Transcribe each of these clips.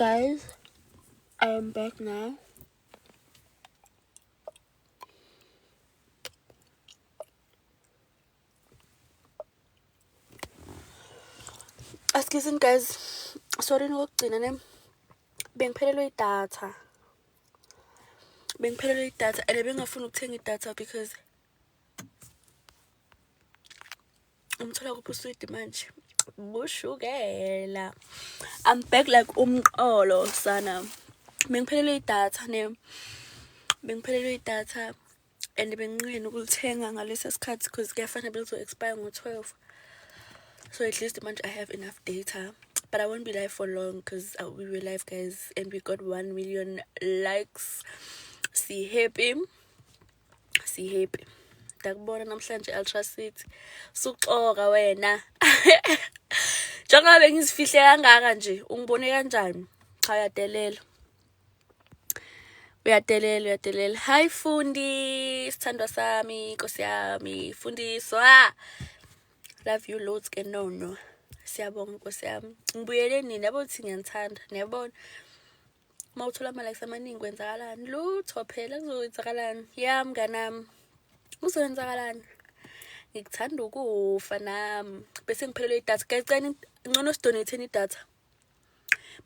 Guys, I am back now. Excuse me guys. Sorry ngokugcina ne. Bengiphelelwe idatha. Bengiphelelwe idatha and bengafuni ukuthenga idatha because umthola kuphi uswidi manje. Bushukela. I'm back like umqolo sana. Bengiphelelwe idatha ne. Bengiphelelwe idatha and benginqena ukulithenga ngalesi sikhathi because kuyafana belizo expire ngo-12. So at least manje I have enough data. But I won't be live for long because we were live, guys, and we got 1 million likes. Si happy. Si happy. Ndakubona namhlanje Ultra City. Suxoka wena. Njengoba bengizifihle kangaka nje, ungibone kanjani? Cha, uyadelela. Uyadelela, uyadelela. Hi Fundi, sithandwa sami, nkosi yami, fundiswa. Love you loads ke nono. Siyabonga nkosi yami. Ngibuyele nini yabo uthi ngiyanithanda, niyabona. Uma uthola ama likes amaningi kwenzakalani? Lutho phela kuzowenzakalani? Ya mnganami. Kuzowenzakalani? Ngikuthanda ukufa nami. Bese ngiphelelwe idatha. Guys, cela ngcono sidonate idatha.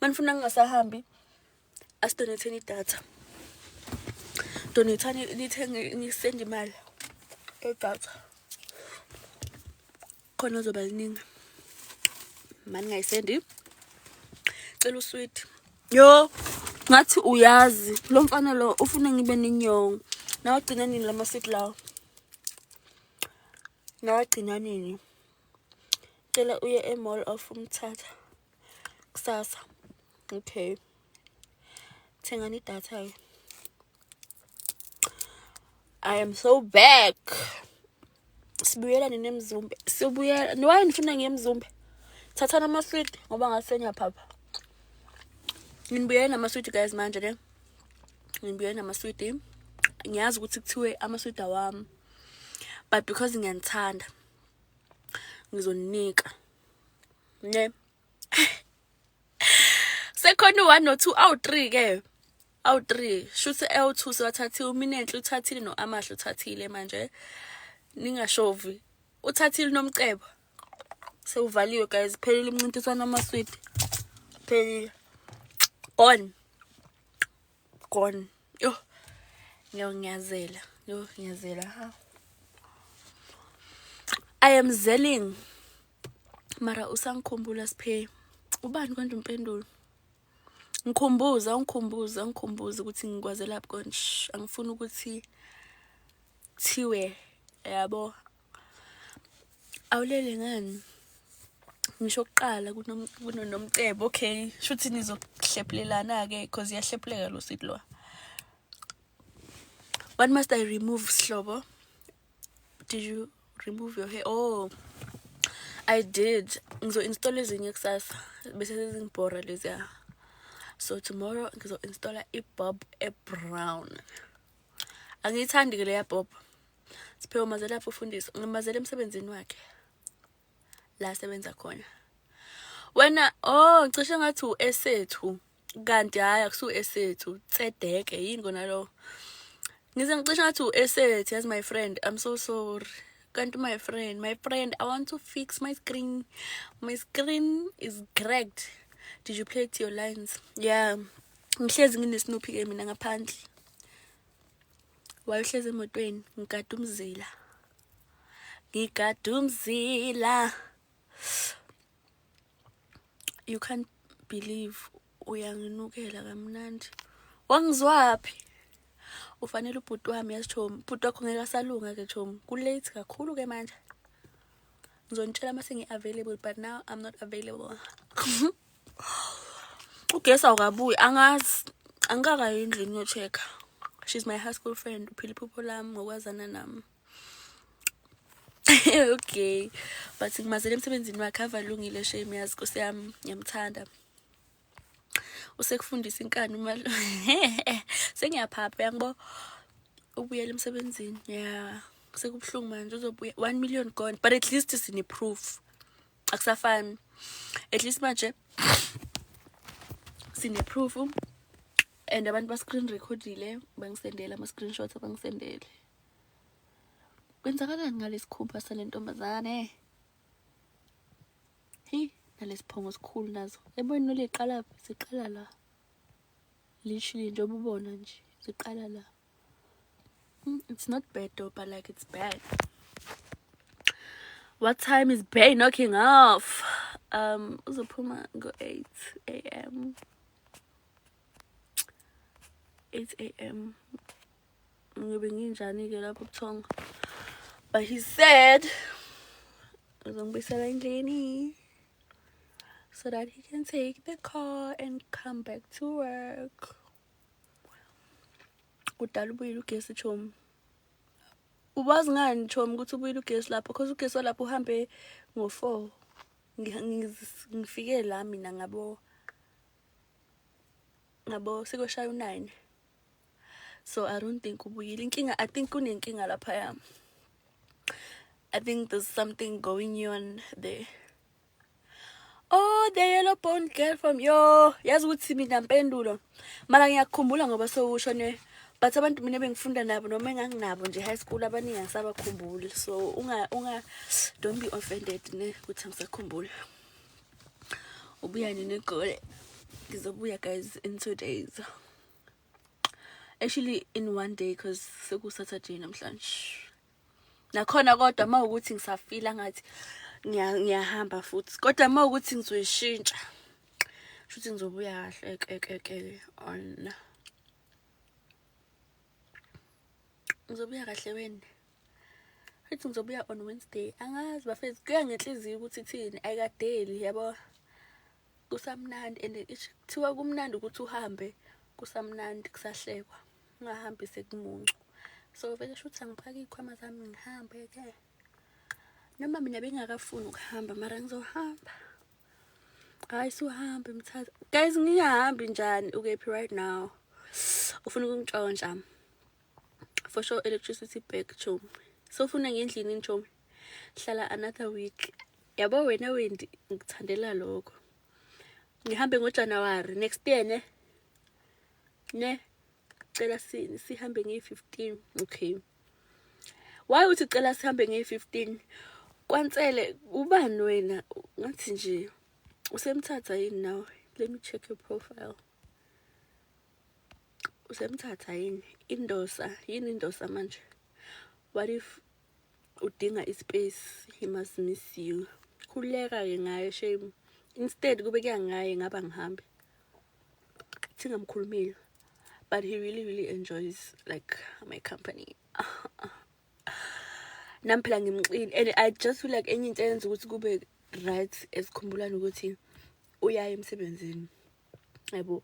Manifuna ngingasahambi asidonate idatha. Donate nithenge nisend imali edatha. Khona zoba liningi. Mani ngayisendi. Cela usweet. Yo, ngathi uyazi lo mfana lo ufuna ngibe nenyongo. Nawagcina nini lama sweet lawo? Nawagcina nini? Cela uye e-Mall of Umthatha kusasa. Okay. Thengani idatha ke. I am so back. Sibuyela nini eMzumbe? Sibuyela. Why nifuna ngiye eMzumbe? Thathana ama-sweet ngoba ngasenya phapha. Nginibuyele nama-sweet guys manje ne. Nginibuyele nama-sweet. Ngiyazi ukuthi kuthiwe ama-sweet awami. But because ngiyanithanda ngizoninika. Ne. Sekhona u-1 no-2 awu-3 ke. Awu-3 shuthi awu-2 sewathathiwe uMinenhle uthathile no-Amahle uthathile manje. Ningashovi. Uthathile uNomcebo. Sewuvaliwe guys, phelile umncintiswano wamaswidi. Phelile. Gone. Gone. Yo. Ngiyazela. Yo, ngiyazela. Ha. I am zelling. Mara usangikhumbula Siphe. Ubani konje impendulo? Ngikhumbuza, ungikhumbuza, ungikhumbuza ukuthi ngikwazelaphi konje. Angifuni ukuthi thiwe yabo. Awulele ngani? Ngisho kuqala kunoNomcebo. Okay, shuthi nizohlephulelana ke because iyahlephuleka lo sweet lo. What must I remove, Sihlobo? Did you remove your hair? Oh, I did. Ngizo-install ezinye kusasa bese sezingibhora leziya. So tomorrow ngizo-installa i-bob e-brown. Angiyithandi ke leya bob. Siphiwe mazela lapho ufundisa. Ngimazela emsebenzini wakhe. La asebenza khona. Wena, oh, cishe ngathi u-esethu. Kanti hhayi akusu esethu. Tsedeke yini kona lo? Ngize ngicishe ngathi u-esethu as my friend. I'm so sorry. Kanti my friend, I want to fix my screen. My screen is cracked. Did you play to your lines? Yeah. Ngihlezi ngine-Snoopy ke mina ngaphandle. Wayehlezi emotweni, ngigada umzila. Ngigada umzila. You can't believe uyanginukela kamnandi. Wangizwaphi? Ufanele ubhuti wami yazi chomi. Ubhuti wakho ngeke asalunga ke chomi. Ku-late kakhulu ke manje. Ngizonitshela mase ngi-available but now I'm not available. Ugesi awukabuyi angazi angikakayi endlini ngiyo-check-a. She's my high school friend. Uphila iphupho lami ngokwazana nami. Okay. But ngimazele emsebenzini wakhe avalungile shame yazi nkosi yami ngiyamthanda. Usekufundisa inkani uma sengiyaphapha uyangibo ubuyela emsebenzini. Yeah. Sekubuhlungu manje uzobuya 1 million gone but at least sine proof. Akusafani. At least manje Sine-proof and abantu ba-screen recordile, bangisendele ama-screenshots, abangisendele. Kwenzakalani ngalesikhumba sale ntombazane? Hi, nalesiphongo sikhulu nazo. Yabona noliqala, siqala la. Literally njengoba ubona nje, siqala la. It's not bad though, but like it's bad. What time is Bay knocking off? Uzophuma ngo-8 a.m. 8 a.m. Ngiyobe nginjani-ke lapho buthongo? But he said uzongibuyisela endlini so that he can take the car and come back to work. Kudala ubuyile ugesi, chomi. Ubazi ngani, chomi, ukuthi ubuyile ugesi lapho? Cause ugesi walapho uhambe ngo-4. Ngifike la mina ngabo sekushaya u-9, so I don't think ubuyile. Inkinga, I think kunenkinga laphaya. I think there's something going on there. Oh, the yellow bone girl from, yo, yazi ukuthi mina mpendulo mara ngiyakukhumbula ngoba sowusho ne, but abantu mina bengifunda nabo noma enganginabo nje high school, abaningi angisabakhumbuli, so unga don't be offended ne ukuthi angisakhumbuli. Ubuya nini eGoli? Ngizobuya, guys, in 2 days, actually in one day, because seku-Saturday namhlanje nakhona. Kodwa uma ukuthi ngisafila ngathi ngiyahamba futhi, kodwa uma ukuthi ngizoyishintsha, shuthi ngizobuya kahle ke on ngizobuya kahle wena futhi ngizobuya on Wednesday. Angazi bafethu, kuya ngenhliziyo ukuthi ithini. Ayikadeli, yabo, kusamnandi and kuthiwa kumnandi ukuthi uhambe kusamnandi, kusahlekwa, ungahambi sekumuncu. So vele shuthi angiphake iy'khwama zami ngihambe-ke, noma mina bengingakafuni ukuhamba, mara ngizohamba. Hayi, suhambe Mthatha. Guys, ngingahambi njani? Ukephi right now? Ufuna ukungitshontsha for sure. Electricity back, chomi. Sofuna ngendlini, chomi. Hlala another week, yabo wena Wendy, ngikuthandela lokho. Ngihambe ngoJanuary next year, ne cela sihambe ngeyi-15. Okay, why uthi cela sihambe ngeyi-15? Kwansele ubani wena? Ngathi nje usemthatha yini nawe? Let me check your profile. Usemthatha yini? Indosa yini indosa manje? What if udinga ispace? He must miss you. Khululeka-ke ngaye, shame. Instead kube kuya ngaye ngaba ngihambe thingamkhulumile, but he really really enjoys like my company. Nami phela ngimxini and I just feel like enye into eyenza ukuthi kube right esikhumbulane ukuthi uyaya emsebenzini, yabo,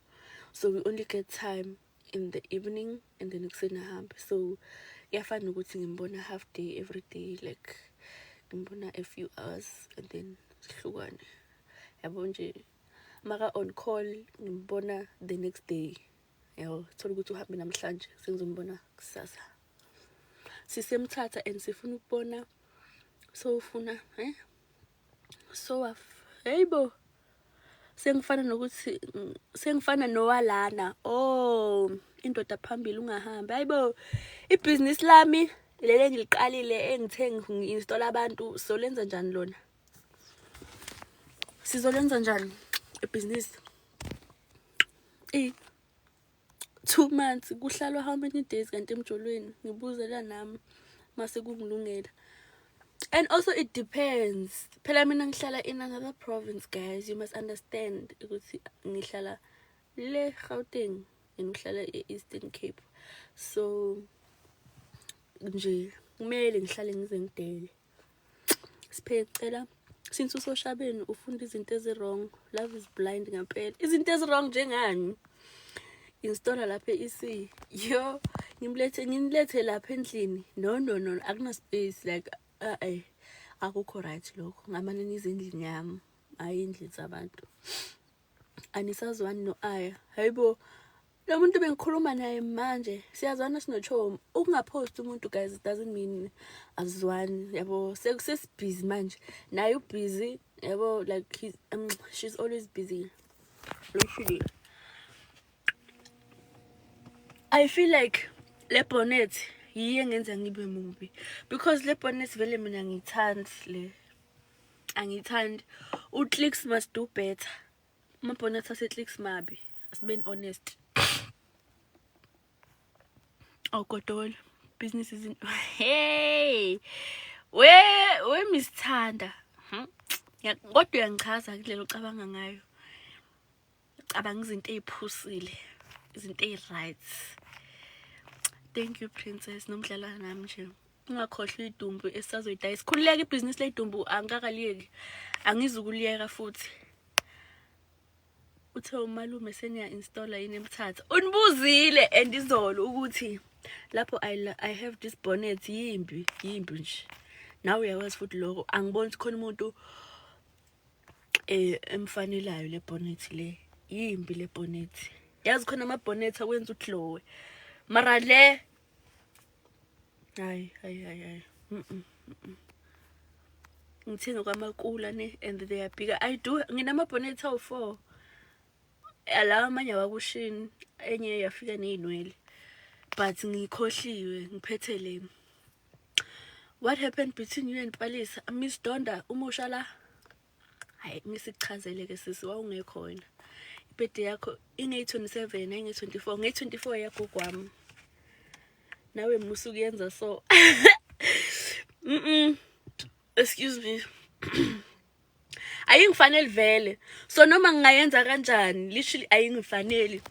so we only get time in the evening and then ekuseni ahambe, so kuyafana nokuthi ngimbona half day every day, like ngimbona a few hours and then sihlukane, yabo nje. Maka on call ngimbona the next day, yabo, thola ukuthi uhambe namhlanje, sengizombona kusasa. Sisemthatha and sifuna ukubona, so ufuna so hey bo, sengifana nokuthi sengifana nowalana. Oh, indoda phambili, ungahambi. Hayibo, ibhizinisi lami leli engiliqalile, engithe ngi-install abantu, solenza njani lona? Sizolenza njani ibhizinisi? I-2 months kuhlalwa how many days kanti emjolweni? Ngibuzela nami mase kungilungela. And also it depends phela, mina ngihlala in another province, guys. You must understand ukuthi ngihlala le Gauteng and ngihlala e-Eastern Cape, so nje kumele ngihlale ngize ngidele. Siphe cela, since usoshabeni ufunda izinto ezi-wrong. Love is blind ngempela. Izinto ezi-wrong njengani? Installa lapha e-EC, yo, ngimlethe, nginilethe lapha endlini. No, no, no, akuna space, like eh akukho right lokho. Ngamane nize endlini yami, hayi endlini zabantu. Anisazwani no-Aya? Hayibo, lo muntu bengikhuluma naye manje, siyazwana sinochomi. Ukungaphosti umuntu, guys, it doesn't mean azizwani, yabo. Sesibhizi manje, naye ubhizi, yabo, like she's always busy, literally. I feel like le bonnet yiyo engenza ngibe mubi because le bonnet vele mina ngiyithandi le, angiyithandi. U-Clicks must do better. Ama-bonnet ase-Clicks mabi, asibeni honest. Awugodoli business is in hey we misithanda. Kodwa uyangichaza kulelo ucabanga ngayo, cabanga izinto ey'phusile, izinto ey'right. Thank you princess, nomdlala nami nje. Ungakhohlwa idumbu esisazoyidayisa. Khululeka, ibhizinisi ledumbu angikakaliyeki, angizukuliyeka futhi. Uthe umalume seniya-installa yini eMthatha? Unibuzile and izolo ukuthi lapho I have this bonnet, yimbi yimbi nje, nawe uyakwazi futhi lokho. Angiboni ukuthi khona umuntu emfanelayo le bonnet le, yimbi le bonnet. Yazi khona ama-bonnet akwenza uglowe, mara le hayi hayi hayi hayi. Ngithenga kwamakula ne and they are bigger. I do nginama-bonnet awu-4, lawa amanye awakushini, enye yafika ney'nwele but ngikhohliwe ngiphethe le. What happened between you and Palisa? Miss Donda umusha la, hayi ngisikuchazele-ke sisi, wawungekho wena. Ibhede yakho ingeyi-27, ayingeyi-24, ngeyi-24 yagogo wami. Nawe musa ukuyenza so. Excuse me, ayingifaneli vele, so noma ngingayenza kanjani, literally ayingifaneli,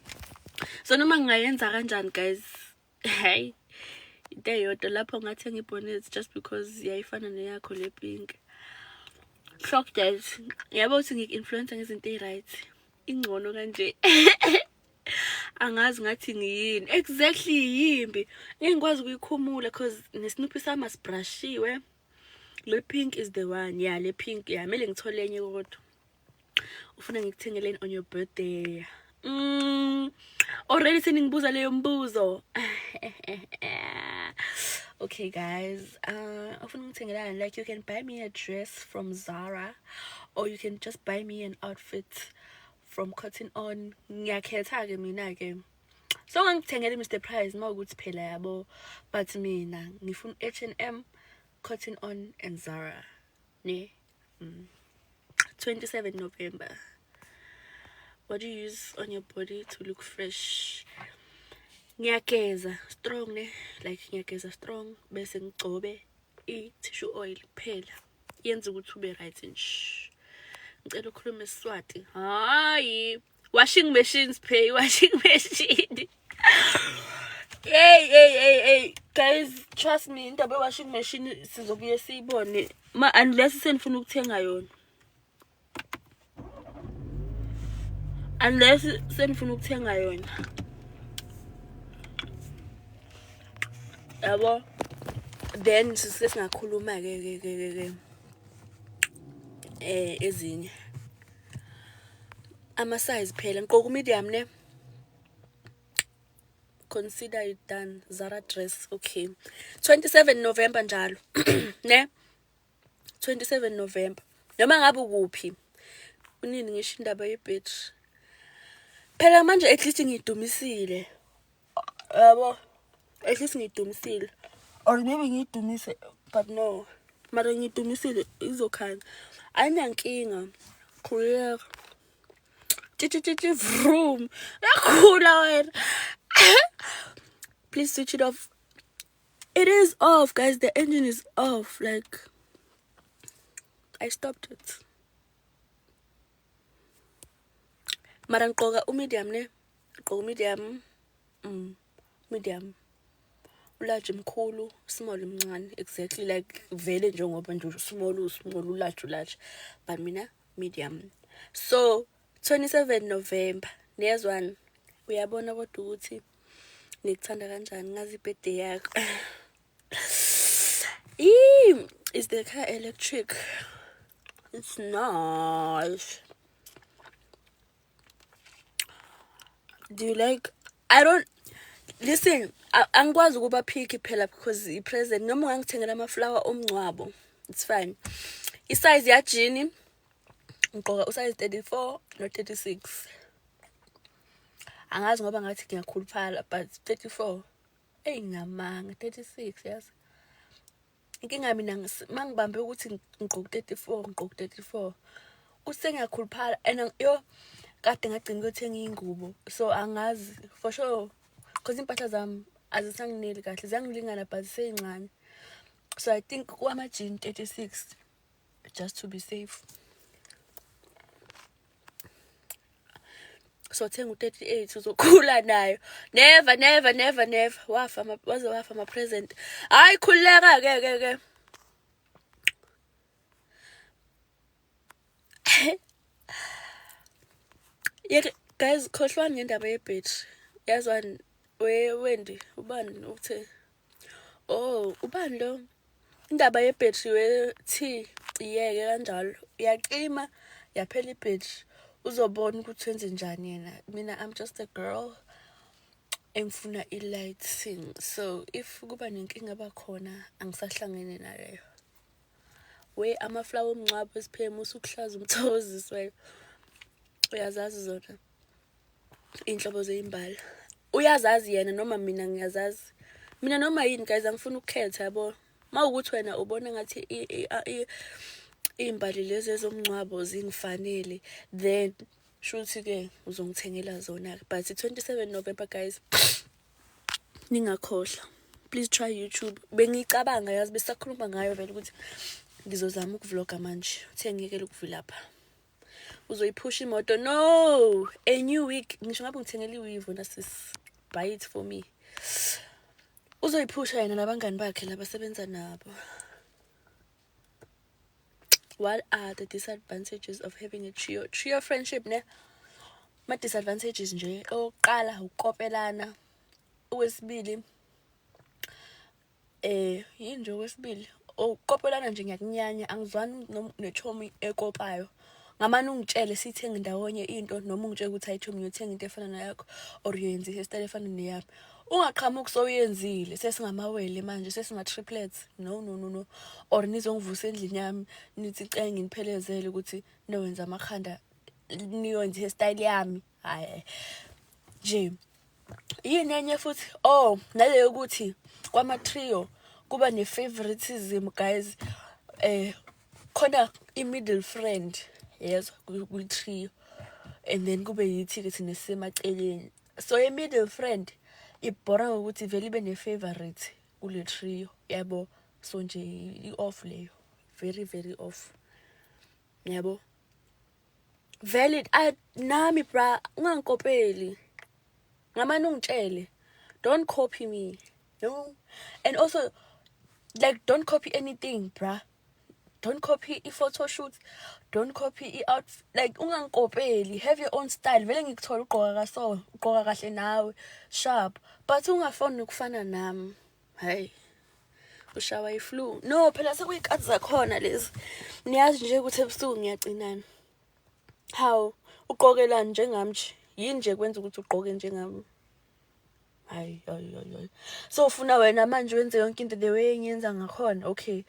so noma ngingayenza kanjani guys, hayi into eyodwa lapho ngathenga ibonnet just because yayifana neyakho le pink. Clock that, yabo ukuthi ngiku-influencer ngezinto ey'right, ingcono kanje. Angazi ngathi ngiyini exactly, yimbi, ngeke ngikwazi ukuyikhumula cause nesinuphi sami asibrashiwe. Le pink is the one, yeah, le pink, yeah, kumele ngithole enye kodwa. Ufuna ngikuthengeleni on your birthday? Already seningibuza leyo mbuzo. Okay guys, ufuna ngithengelani? Like you can buy me a dress from Zara or you can just buy me an outfit from Cotton On. Ngiyakhetha ke mina ke. So ngangithengele Mr Price mawukuthi phela yabo, but mina ngifuna H&M, Cotton On and Zara ne. 27 November. What do you use on your body to look fresh? Ngiyageza strong ne, like ngiyageza strong bese ngigcobe i-tissue oil kuphela, yenza ukuthi ube right nje. Ngicela ukhulume isiSwati. Hayi, washing machines pay, washing machine. Hey hey hey hey guys, trust me, indaba ye-washing machine sizobuye siyibone ma unless senifuna ukuthenga yona, unless senifuna ukuthenga yona yabo, then sesingakhuluma ke ke ke ke ezinye ama size phela. Ngiqoka medium ne, consider it done. Zara dress, okay. 27 November njalo ne, 27 November noma ngabe ukuphi kunini. Ngisho indaba yebhetri phela manje, at least ngiyidumisile yabo, at least ngiyidumisile, or maybe ngiyidumise but no, mara ngiyidumisile, izokhanya, ayinankinga. Khululeka, tshi vroom, uyakhula wena. Please switch it off. It is off guys, the engine is off, like I stopped it. Mara ngiqoka umedium ne, ngiqoka umedium, medium, ularge mkhulu, small mncane, exactly like vele njengoba nje small usmall, ularge ularge, but mina medium. So 27 November niyezwana, uyabona kodwa ukuthi ngikuthanda kanjani, ngazi ibirthday yakho. Is the car electric? It's not. Do you like? I don't listen, angikwazi ukuba picky phela because i-present noma ungangithengela ama-flower omngcwabo, it's fine. I-size yajini ngigqoka usize 34 no 36. Angazi ngoba ngathi ngiyakhuluphala, but 34. Eyi, ngamanga, 36 yazi. Inkinga mina mangibambe ukuthi ngigqoka 34, ngigqoka 34. Kuthi sengiyakhuluphala and yo kade ngagcina ukuyothenga iy'ngubo, so angazi for sure, cause iy'mpahla zami azisangineli kahle, ziyangilingana but zisey'ncane. So I think kwama-jean 36 just to be safe. So thenga u-38 uzokhula nayo. Never, never, never, never. Wafa, waze wafa ama-present. Hhayi, khululeka ke ke ke. Yeke guys, khohlwani ngendaba yebhetri. Yazwani we Wendy, ubani uthe? Oh, ubani lo? Indaba yebhetri we T iyeke kanjalo. Iyaqima, yaphela ibhetri. Uzobona ukuthi wenze njani yena. Mina I'm just a girl engifuna i-lighting. So if kuba nenkinga bakhona angisahlangene naleyo. We amaflawa omngcwabo esiphemu usukuhlaza umthokozisi wena. Uyazazi zona iy'nhlobo zey'mbali. Uyazazi yena noma mina ngiyazazi. Mina noma yini guys, angifuni ukukhetha yabo. Mawukuthi wena ubona ngathi iy'mbali lezi ezomngcwabo zingifanele, then shuthi ke uzongithengela zona. But 27 November guys, ningakhohlwa. Please try YouTube. Bengicabanga yazi, besakhuluma ngayo vele ukuthi ngizozama ukuvloga manje. Uthe ngiyekele ukuvilapha. Uzoyiphusha imoto. No, a new wig. Ngisho ngabe ngithengele i-weave na sis. Buy it for me. Uzoyiphusha yena nabangani bakhe labasebenza nabo. What are the disadvantages of having a trio? Trio friendship ne? Ma disadvantages nje, okokuqala ukukopelana. Okwesibili yini nje okwesibili? Ukukopelana nje ngiyakunyanya, angizwani nechomi ekopayo. Ngamane ungitshele sithenge ndawonye into, noma ungitshele ukuthi hayi chomi ngiyothenga into efana neyakho or uyenza i-hairstyle efana neyami. Ungaqhamuki sowuyenzile, sesingamawele manje, sesingama-triplets. No, no, no, no. Or nizongivusa endlini yami nithi cenge nginiphelezele ukuthi niyowenza amakhanda, niyowenza i-hairstyle yami. Hhayi nje. Yini enye futhi? Oh, nale yokuthi kwama-trio kuba ne-favoritism guys. Khona i-middle friend yezwa kwi-trio, and then kube yithi ke thina sisemaceleni. So i-middle friend ibhora ngokuthi vele ibe ne-favorite kule trio yabo. So nje i-off leyo, very very off yabo. Valid nami bra, ungangikopeli, ngamane ungitshele. Don't copy me, no. And also like don't copy anything bra. Don't copy i-photo shoot, don't copy i-outfit, like ungangikopeli. Have your own style. Vele ngikuthola ugqoka kaso, ugqoka kahle nawe sharp, but ungafuni ukufana nami. Hayi, ushawa i-flu. No, phela sekuyikathi zakhona lezi. Niyazi nje ukuthi ebusuku ngiyacinana. Hawu, ugqokelani njengami nje? Yini nje kwenza ukuthi ugqoke njengami? Hayi, hayi, hayi, hayi. So ufuna wena manje wenze yonke into the way engiyenza ngakhona. Okay,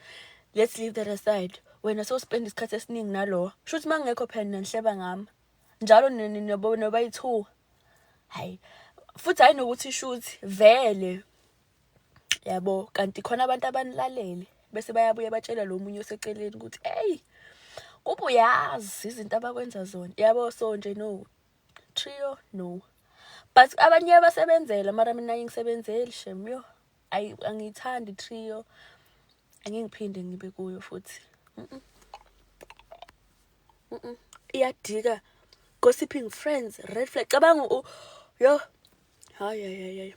let's leave that aside. Wena so spend isikhathi esiningi nalo. Shuthi mangekho phela nanihleba ngami. Njalo noba yi-2. Hayi, futhi hayi nokuthi shuthi vele yabo, kanti khona abantu abanilalele bese bayabuya batshela lo munye oseceleni ukuthi hey, kube uyazi izinto abakwenza zona yabo. So nje no trio, no. But abanye abasebenzela, mara mina angisebenzeli shem. Yo, ayi, angiyithandi trio, angeke ngiphinde ngibe kuyo futhi. Iyadika. Gossiping friends, red flag. Cabanga yo, hayi hayi hayi.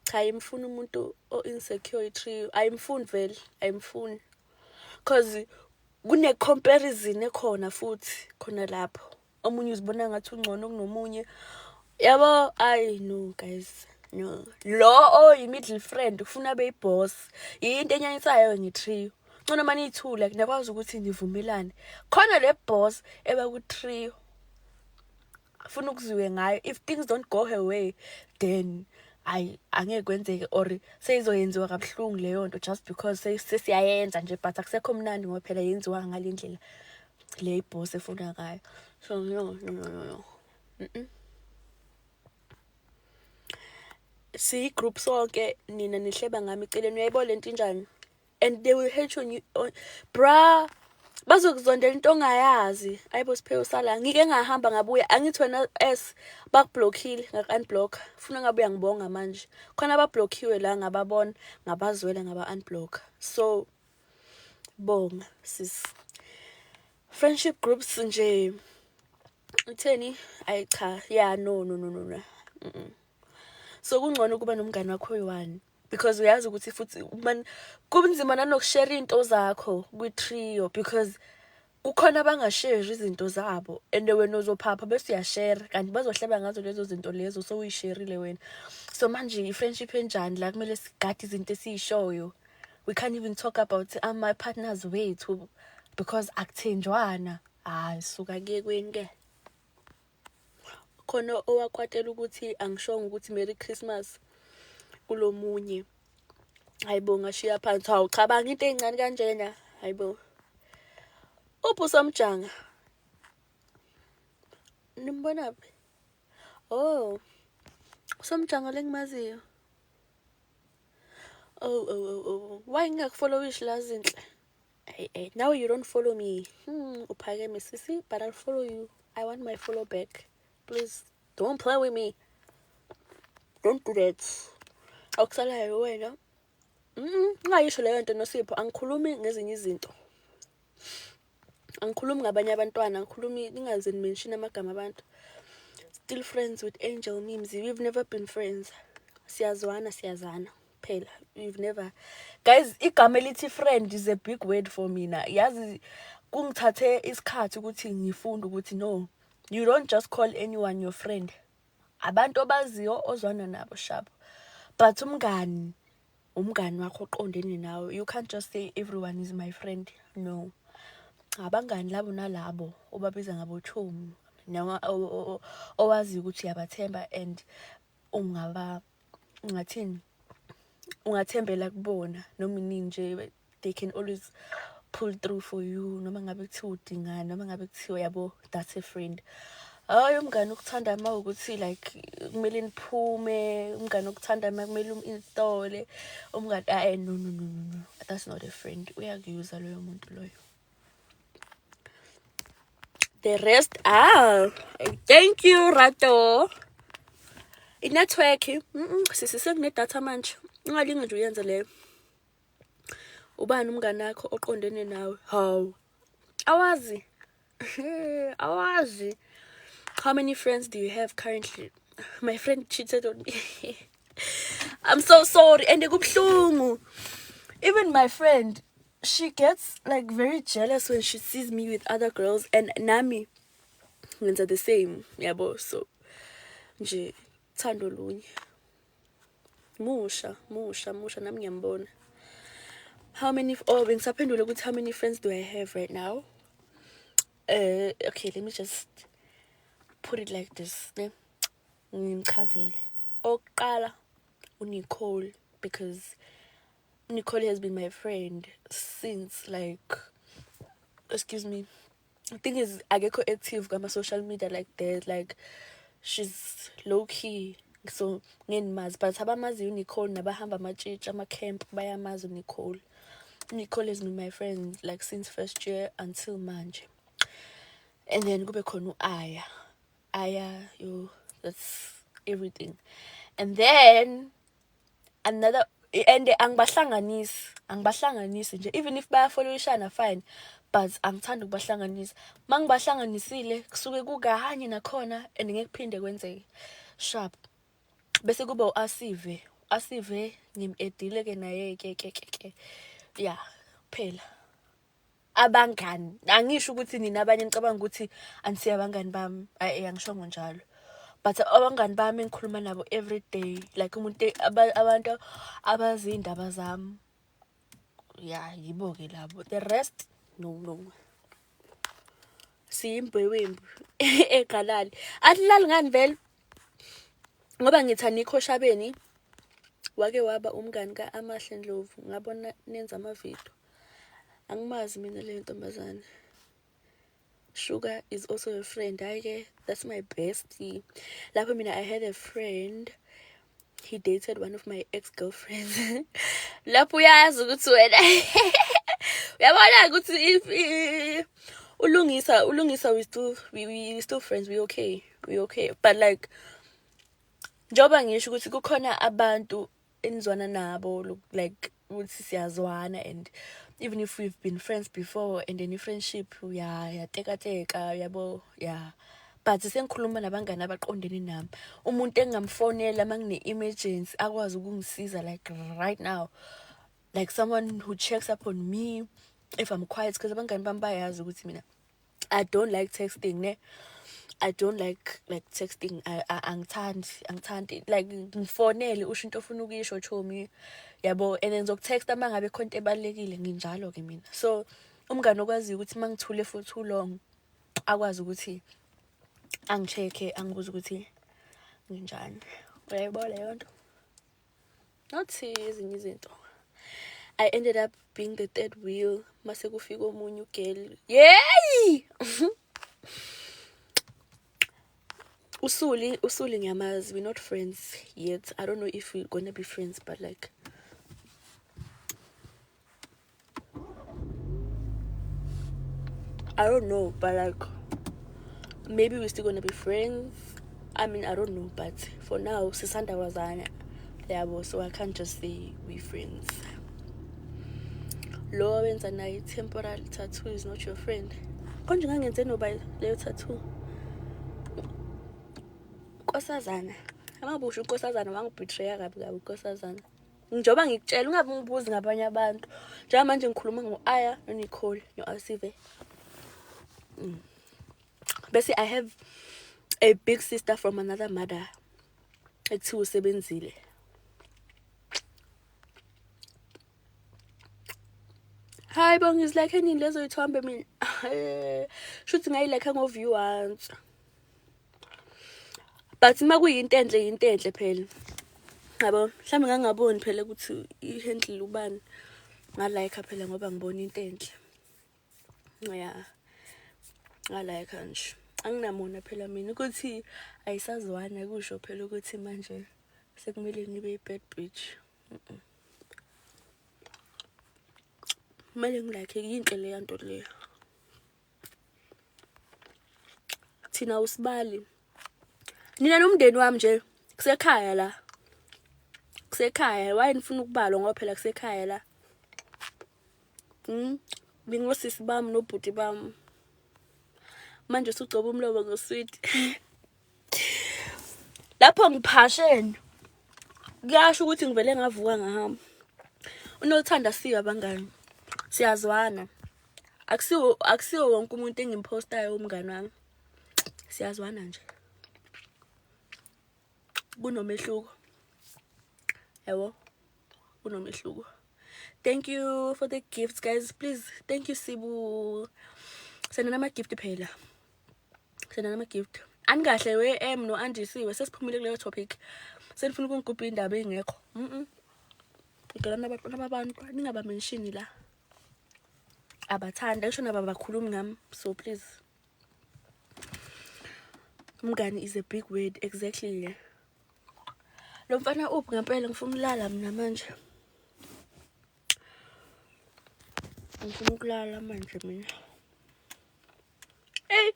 Cha, ayimfuni umuntu o-insecure i-trio, ayimfuni vele, ayimfuni. Cause kune comparison ekhona futhi khona lapho. Omunye uzibona ngathi ungcono kunomunye. Yabo, ayi no guys, no. Lo oyi-middle friend ufuna abe yi-boss. Yinto enyanyisayo nge-trio. Ngcono manje ithule, nakwazi ukuthi nivumelane. Khona le boss eba ku-trio. Funa ukuziwe ngayo. If things don't go her way, then ayi angeke kwenzeke, or seyizoyenziwa kabuhlungu leyo nto just because sesiyayenza nje, but akusekho mnandi ngoba phela yenziwa ngale ndlela le iboss efuna ngayo. So no, no, no, no, no. Siyi-group sonke, nina nihleba ngami eceleni. Uyayibona lento injani? And they will hate on you on, bra, bazokuzondela into ongayazi. Ayibo, Siphe, usala ngike ngahamba ngabuya. Angithi wena s bakublockile, ngaku-unblock. Funa ngabe uyangibonga manje. Khona abablockiwe la, ngababona, ngabazwela, ngaba-unblock. So bonga, sis. Friendship groups nje utheni? Ayi cha, yeah, no, no, no, no, no. So kungcono ukuba nomngani wakho oyi-one because uyazi ukuthi futhi man kunzima nanokushare iy'nto zakho kwi-trio because kukhona abangasheri izinto zabo and wena uzophapha bese uyashare, kanti bazohleba ngazo lezo zinto lezo sowuyisherile wena. So manje i-friendship enjani la kumele sigade izinto esiyishoyo? We can't even talk about ama-partners wethu because akuthenjwana. Hayi, suka kuye kweni ke. Khona owakwatela ukuthi angishongo ukuthi Merry Christmas kulomunye. Hayibo, ngashiya phansi. Hawu, cabanga into ey'ncane kanjena. Hayibo, uphi usomjanga? Nimbonaphi? Oh, usomjanga lengimaziyo. Oh, why ngingakufollowishi la, Zinhle? Hey, hey, now you don't follow me. Uphakeme sisi, but I'll follow you. I want my follow back, please. Don't play with me, don't do that. Okusalayo wena. Ungayisho leyo nto, Nosipho. Angikhulumi ngezinye izinto, angikhulumi ngabanye abantwana, angikhulumi. Ningaze nimention amagama abantu. Still friends with Angel Memes? We've never been friends. Siyazwana, siyazana phela. We've never, guys, igama elithi friend is a big word for mina. Yazi kungithathe isikhathi ukuthi ngifunde ukuthi no, you don't just call anyone your friend. Abantu obaziyo, ozwana nabo, sharp, but umngani, umngani wakho oqondene nawe. You can't just say everyone is my friend. No, abangani labo nalabo obabiza ngabochomi noma owaziyo ukuthi uyabathemba and ungaba ungathini, ungathembela kubona noma inini nje. They can always pull through for you noma ngabe kuthiwa udingani, noma ngabe kuthiwa, yabo, that's a friend. Hayi, umngane ukuthanda uma ukuthi like kumele niphume, umngane ukuthanda uma kumele um-installe umngane, ayi, no, no, no, no, no, that's not a friend. Uyakuyuza loyo muntu loyo. The rest, ah, thank you, Rato. I-network, sisi, sekunedatha manje. Ungalinge nje uyenze leyo. Ubani umngane wakho oqondene nawe? Hawu, awazi, awazi. How many friends do you have currently? My friend cheated on me. I'm so sorry and kubuhlungu. Even my friend, she gets like very jealous when she sees me with other girls, and nami ngenza the same, yabo. So nje thando lunye. Musha, musha, musha, nami ngiyambona. How many, oh, bengisaphendula ukuthi how many friends do I have right now? Okay, let me just put it like this, ne? Ngimchazele. Okokuqala uNicole, because Nicole has been my friend since like, excuse me, the thing is akekho active kama social media like that, like she's low key, so ngenimazi, but abamaziyo uNicole nabahamba amatshitshi, ama-camp, bayamazi uNicole. Nicole has been my friend like since first year until manje. And then kube khona u-Aya. Aya, yo, that's everything. And then another, and angibahlanganisi, angibahlanganisi nje. Even if bayafollowishana, fine, but angithandi ukubahlanganisa. Mangibahlanganisile kusuke kukanye nakhona and ngeke kuphinde kwenzeke. Sharp. Bese kuba uAsive. Asive ngim-edile ke naye ke ke ke ke. Yeah, phela abangani, angisho ukuthi nina abanye ngicabanga ukuthi anisiye abangani bami. Ayi, angishongo njalo, but abangani bami engikhuluma nabo every day, like umuntu abantu abazi iy'ndaba zami, ya, yibo-ke labo. The rest, no, no. Siyimbewembu egalali, asilali ngani vele ngoba ngithi anikho shabeni. Wake waba umngani ka-Amahle Ndlovu, ngabona nenza amavidiyo. Angimazi mina leyo ntombazane. Sugar is also a friend. Hayi-ke, that's my bestie. Lapho mina I had a friend, he dated one of my ex-girlfriends. Lapho uyazi ukuthi wena uyabona ukuthi if ulungisa we still friends, we okay, we okay. But like njengoba ngisho ukuthi kukhona abantu enizwana nabo, like ukuthi siyazwana, and even if we've been friends before and then i-friendship yatekateka yabo, yeah. But sengikhuluma nabangani abaqondene nami, umuntu engingamfonela uma ngine-emergency akwazi ukungisiza like right now, like someone who checks up on me if I'm quiet, because abangani bami bayazi ukuthi mina I don't like texting, ne. I don't like texting. Angithandi like ngifonele usho into ofuna ukuyisho chomi yabo, and then ngizokutexta uma ngabe khona into ebalulekile, nginjalo ke mina. So umngani okwaziyo ukuthi uma ngithule for too long akwazi ukuthi angicheck-e, angibuze ukuthi nginjani. Uyayibona leyo nto? Not ezinye izinto. I ended up being the third wheel mase kufika omunye ugirl. Yey! Usuli ngiyamazi, we're not friends yet. I don't know if we're gonna be friends, but like I don't know, but like maybe we're still gonna be friends. I mean, I don't know, but for now sisanda kwazana yabo, so I can't just say we're friends. Lo wenza naye temporal tattoo is not your friend. Konje ngangenze noba leyo tattoo. Nkosazana, amabusho unkosazana wangibetreya kabi kabi unkosazana. Njengoba ngikutshela ungabe ungibuzi ngabanye abantu. Njengamanje ngikhuluma ngo-Aya noNicole no-Asive. Bese I have a big sister from another mother ekuthiwa usebenzile. Hayi bo, ngizilike nini lezo yithombe mina? Shuthi ngayilike ngo-view once. But uma kuyinto enhle, yinto enhle phela. Yabo, mhlawumbe ngangaboni phela ukuthi i-handle ubani. Ngalike phela ngoba ngibona into enhle. Yeah. Ngalike nje. Anginamona phela mina ukuthi ayisazwana, kusho phela ukuthi manje sekumele ngibe i-bad bitch. Kumele ngilike, yinhle leya nto leyo. Thina usibali. Nina nomndeni wami nje kusekhaya la. Kusekhaya, why nifuna ukubalwa ngoba phela kusekhaya la. Ngingosisi bami nobhuti bami. Manje usugcoba umlomo ngosweet. Lapho ngiphashene. Kuyasho ukuthi ngivele ngavuka ngahamba. Unothanda siyo abangani. Siyazwana. Akusiwo wonke umuntu engimpostayo umngani wami. Siyazwana nje. Kunomehluko. Yabo? Kunomehluko. Thank you for the gifts guys. Please, thank you Sibu. Sena nama gift phela. Sena nama gift. Anikahle we M no Andisiwe sesiphumile kuleyo topic. Senifuna ukungigubha indaba engekho. Ngicela nabantu ningaba mention la. Abathanda ngisho naba bakhulumi ngami, so please. Umngani is a big word, exactly. Lo mfana uphi ngempela? Ngifuna ukulala mina manje. Ngifuna ukulala manje mina. Hey,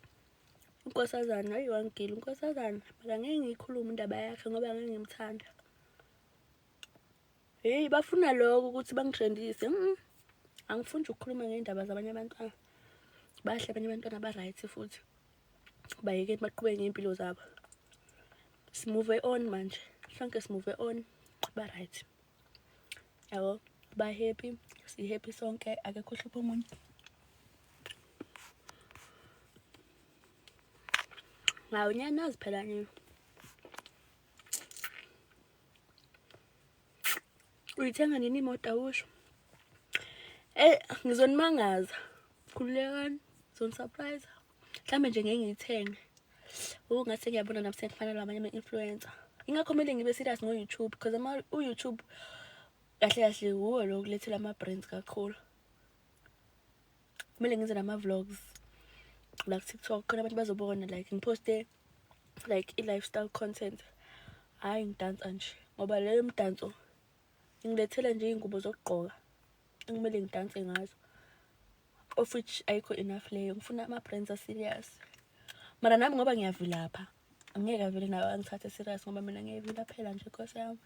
unkosazana, hayi wangigila unkosazana. Mara ngeke ngiyikhulume indaba yakhe ngoba ngeke ngimthanda. Hey, bafuna lokho ukuthi bangitrendise. Angifuni nje ukukhuluma ngeindaba zabanye abantwana. Bahle abanye abantwana ba right futhi. Bayeke baqhubeke ngempilo zabo. Simove on manje. Sonke simove on. Ba right. Yabo, ba happy, si happy sonke, akekho hlupho omunye. Ngawu nyanazi phela nje. Uyithenga nini imoto awusho? Ngizonimangaza. Khululekani, ngizonisurprise. Mhlambe nje ngeke ngiyithenge. Ngathi ngiyabona nami sengifana nabanye ama-influencer. Ingakho kumele ngibe serious ngo-YouTube, because u-YouTube kahle kahle wuwo lo okulethela ama-brands kakhulu. Kumele ngenze nama-vlogs. La ku-TikTok khona abantu bazobona like ngiposte like i-lifestyle content. Hhayi ngidansa nje ngoba leyo mdanso ingilethela nje iy'ngubo zokugqoka ekumele ngidanse ngazo. Of which ayikho enough leyo. Ngifuna ama-brands a-serious. Mara nami ngoba ngiyavilapha, angeke avele nawe angithathe serious ngoba mina ngiyayivilaphela nje Nkosi yami.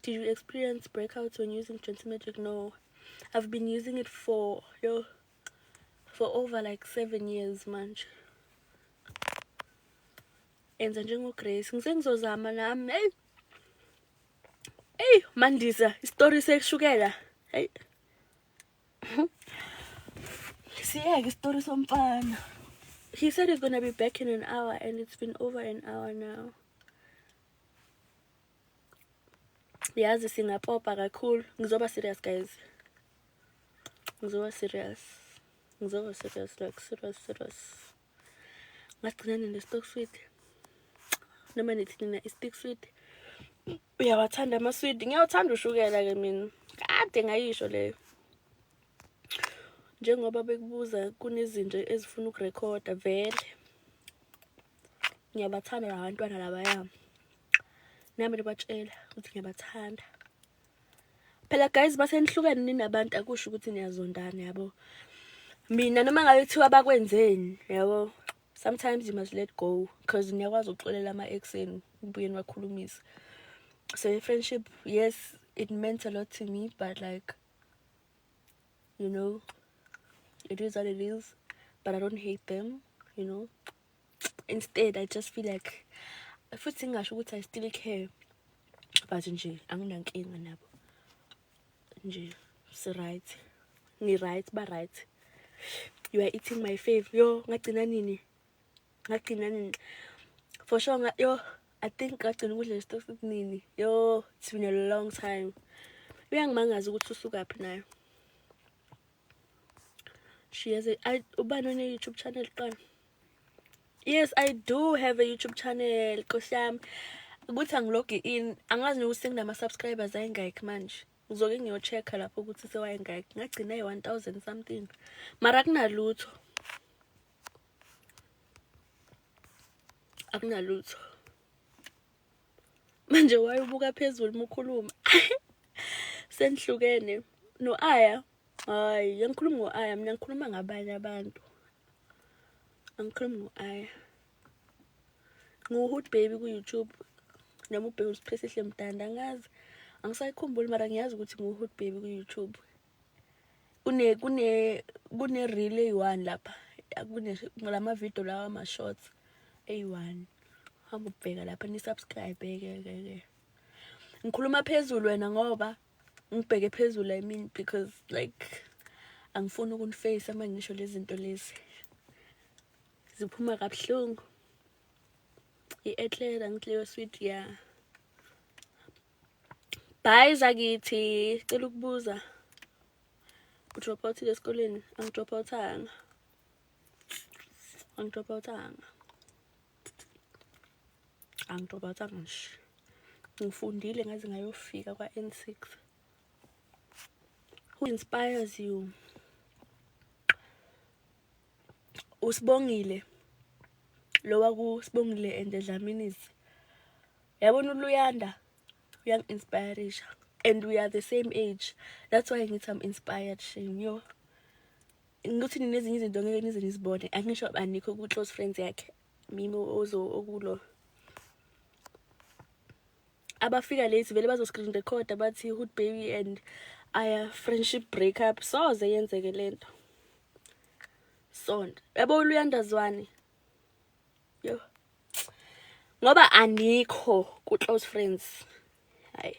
Did you experience breakouts when using Gentle Magic? No. I've been using it for over like 7 years manje. Enza njengoGrace. Ngisengizozama nami. Hey. Hey, Mandisa, isitori sekushukela. Hey. Siyeke isitori somfana. He said he's gonna be back in an hour and it's been over an hour now. Yazi singapopa kakhulu. Ngizoba serious guys. Ngizoba serious. Ngizoba serious like serious serious. Ngagcina nini stock sweet. Noma nithi nina i-stick sweet. Uyawathanda amaswidi? Ngiyawuthanda ushukela ke mina. Kade ngayisho leyo. Njengoba bekubuza kunezinto ezifuna ukurekhoda vele. Ngiyabathanda labantwana labaya. Nami nibatshela ukuthi ngiyabathanda. Phela guys basenihlukene ninabantu akusho ukuthi niyazondana yabo. Mina noma ngabe kuthiwa bakwenzeni yabo. Sometimes you must let go because niyakwazi ukuxolela ama-ex enu nibuye niwakhulumise. So i-friendship, yes, it meant a lot to me, but like, you know, it is what it is. But I don't hate them, you know. Instead, I just feel like futhi ngingasho ukuthi I still care, but nje anginankinga nabo. Nje si-right, ngi-right, ba-right. You are eating my fave. Yo, ngagcina nini? Ngagcina nini? For sure, yo, I think ngagcina ukudla lesitofu nini. Yo, it's been a long time. Uyangimangaza ukuthi usukaphi nayo. She has a, ubani one YouTube channel kuqala? Yes, I do have a YouTube channel, Nkosi yami. Ukuthi angilogi in, angazi nokuthi senginama subscribers ayingakhi manje. Ngizoke ngiyo-check-a lapho ukuthi sewayengakhi. Ngagcina eyi-1000 something. Mara akunalutho. Akunalutho. Manje wayebuka phezulu uma ukhuluma. Senihlukene no-Aya. Hayi, angikhulumi ngo-Aya, mina ngikhuluma ngabanye abantu. Angikhulumi ngo-Aya. Ngiwu-Hood Baby ku-YouTube. Noma ubheke uSiphesihle Mdanda, angazi. Angisayikhumbuli mara ngiyazi ukuthi ngiwu-Hood Baby ku-YouTube. Kune reel eyi-1 lapha. Kune lama video lawa ama shorts eyi-1. Hamba ubheka lapha ni-subscribe ke ke ke. Ngikhuluma phezulu wena ngoba ngibheke phezulu, I mean, because like angifuni ukuniface uma ngisho lezi zinto lezi. Ziphuma kabuhlungu. I-eclair angithi leyo sweet, yeah. Bye zakithi, cela ukubuza. U-drop out esikoleni? Angi-drop outanga. Angi-drop outanga. Angi-drop outanga nje. Ngifundile ngaze ngayofika kwa-N6. Who inspires you? Usibongile. Lo wakuSibongile and Dlaminis. Yabona uLuyanda uyangi-inspirisha and we are the same age. That's why ngithi I'm inspired shame yo. Ngikuthi nezinye izinto ngeke nize nizibone. Angisho anikho ku close friends yakhe. Mimi ozo okulo. Abafika late vele bazo screen record bathi Hood Baby and Aya friendship breakup. Soze yenzeke lento. Sonto. Yabo uLuyanda Zwane. Yo. Ngoba anikho ku close friends. Hayi.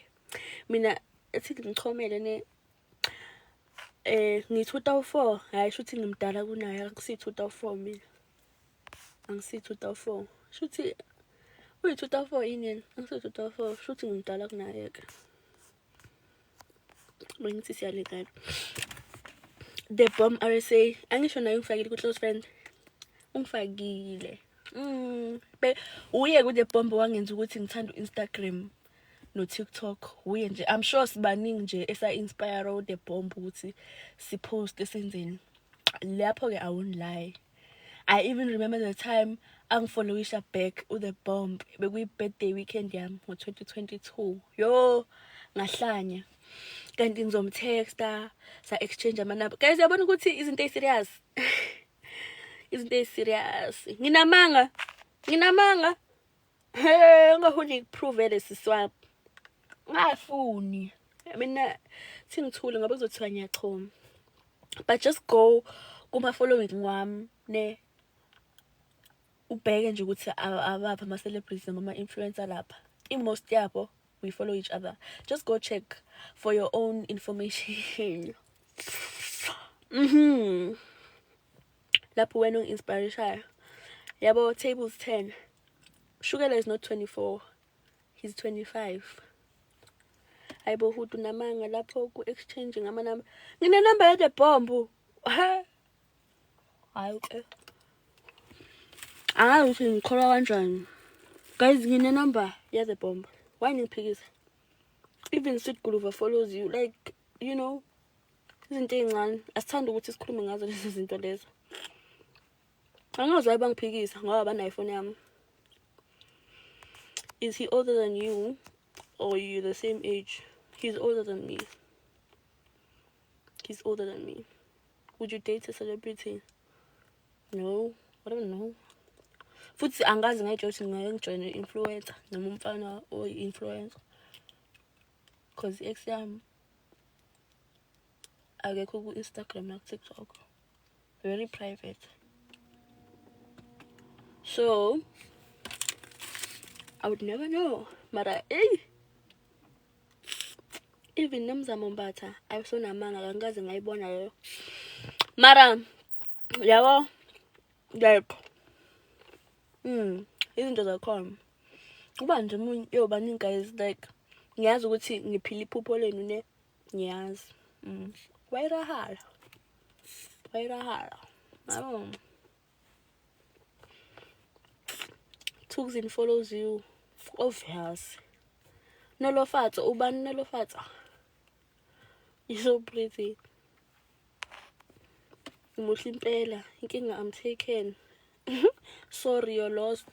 Mina ethi ngichomele ne ngi 2004, hayi shuthi ngimdala kunaye, akusi 2004 mina. Angisi 2004. Shuthi uyi 2004 yini yena? Angisi 2004, shuthi ngimdala kunaye ke. Bengithi siyalingana. The Bomb RSA, angisho naye ungifakile ku close friend. Ungifakile. Uye ku The Bomb wangenza ukuthi ngithanda uInstagram. No-TikTok uye nje, I'm sure sibaningi nje esa-inspire The Bomb ukuthi sipost esenzeni lapho-ke. I won't lie, I even remember the time angifollowisha back u-The Bomb, bekuyi-birthday weekend yami ngo-2022. Yo, ngahlanya kanti ngizomtexta, sa-exchange amanamba. Guys, yabona ukuthi izinto ey'serious, izinto ey'serious. Nginamanga, nginamanga. He, ungafuni ngikuprovele, sisi wami, ngafuni mina singithule ngoba kuzothiwa ngiyachoma, but just go kuma-following wami ne, ubheke nje ukuthi abaphi ama-celebrities noma ama-influencer lapha. I-most yabo, we follow each other. Just go check for your own information. Lapho wena ungi-inspirishayo, yabo. Tables 10. Shukela is not 24, he's 25. Hayibo, Hudu, namanga lapho ku-exchange ngamanamba. Nginenamba ye-The Bomb. Ha, hayi ke, angazi ukuthi ngikholwa kanjani. Guys, nginenamba ye-The Bomb. Why ningiphikisa? Even Sweet Guluva follows you. Like, izinto ey'ncane asithanda ukuthi sikhulume ngazo lezo zinto lezo. Angazi why bangiphikisa ngoba banayo ifoni yami. Is he older than you or you the same age? He's older than me. He's older than me. Would you date a celebrity? No, I don't know. Futhi angazi ngayitsho ukuthi ngake ngijoyine i-influencer noma umfana oyi-influencer, 'cause i-ex yami akekho ku-Instagram naku-TikTok, very private, so I would never know. Mara eyi, even Nomzamo Mbatha ayisonamanga, angikaze ngayibona leyo. Mara yabo, like, izinto zakhona kuba nje omunye yo baningi, guys. Like, ngiyazi ukuthi ngiphila iphupho lenu ne, ngiyazi. Wayirahala, wayirahala, yabo. Tuxin follows you, obvious. Nolofatsa, ubani Nolofatsa? You're so pretty. Muhle impela. Inkinga, I'm taken. Sorry, you're lost.